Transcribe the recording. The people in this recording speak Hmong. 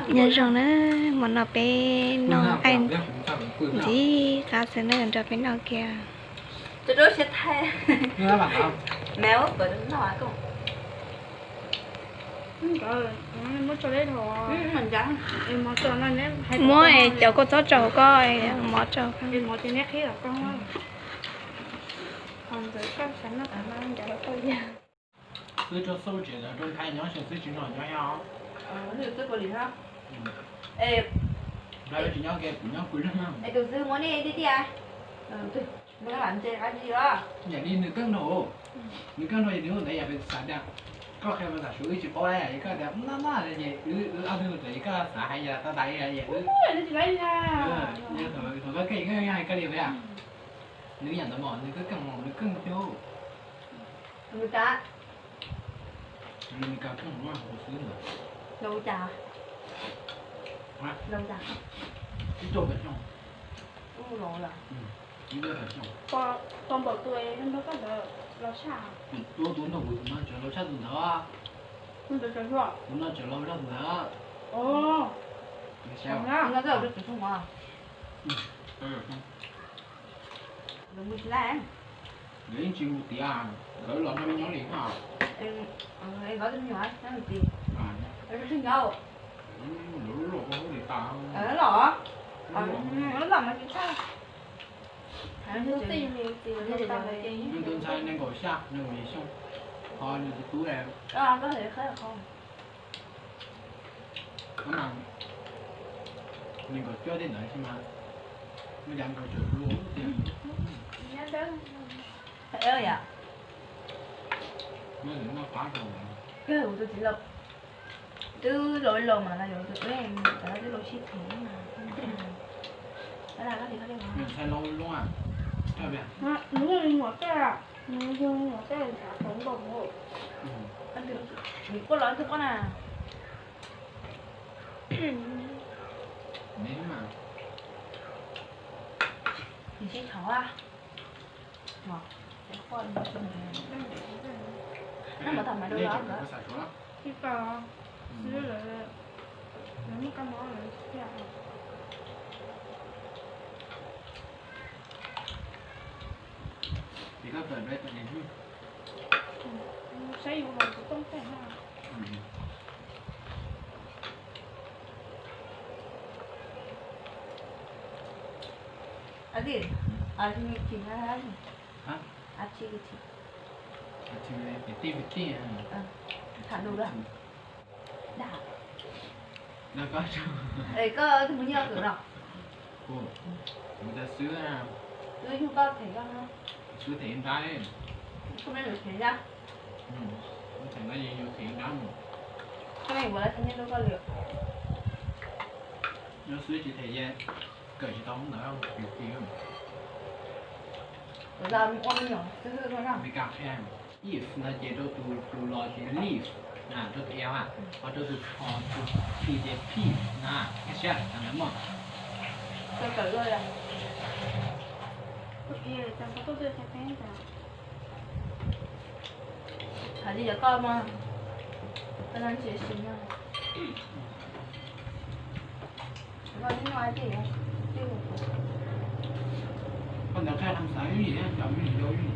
Nyob zoo na, hmo no peb noj qaij ntxim qab xwb na, nrog peb noj kiag. Muab cov kua txob rau koj, mov rau. Wb rau xauj tsev ntawd rau Nthaiv nyob, xyov xwb tsis noj nyob thiab. Nplog tsis nyob ke, kuv nyob kuv lub. Es tus xwb muab nej tiag tiag. Yam li nws keej dhau, nws keej dhau ces nws ua ntawd yam pes xav tias koj qhia pas xav suav wb tsis paub li, koj tias noj noj ces wb ob tug mus txog ces koj xav hais yam tas tas li, yam wb thaum koj keej koj hais koj li thiab. Nws yam ntawd mas nws keej keej mas nws keej thiab. Nws keej mas nws keej xwb ntawd. Ib tuaj pem xyoo. Ib tuaj pem xyoo. Pom npaum tus nrog koj ntawd los tshaj. Tus tuaj nrog kuv tus no tseem laus tshaj tus ntawd. Tus no tseem laus tshaj tus ntawd. Nkawd yeej tsis mus tiav, nkawd los nrog me nyuam li na. Lub los, lub los mas tsis tshaj. Tus ntxhais nees nkaum xya, nees nkaum yim xyoo, ho nws tus tub, nees nkaum cuaj tej ntawd xwb mas, nws cas nkaum cuaj pluag tiag. Noj qab rau. Twb laus laus mas los yuav tus twb laus sib phem mas. Ntxhais laus zoo, nws yog me nyuam tej, nws yog me nyuam tej ntshav tau npaum. Nws quaj los twb quaj na. Nws sib thov. Koj tus me nyuam kwv no. Kuv xwb, xwb them nrab. Them nrab, yus them nrab mus. Nyob xwb tsis them, kawm tsis tau ntawd. Ua me nyuam xwb. Meskas qhia if no ces rau tus los ces leaf, rau tus L, ho rau tus, tus P ces peace na, koj siab ntawd mog. Hais li yog koj mas, koj tsis siv no. Koj ntawd qhia ham xav ib yam cov me nyuam yau ib yam.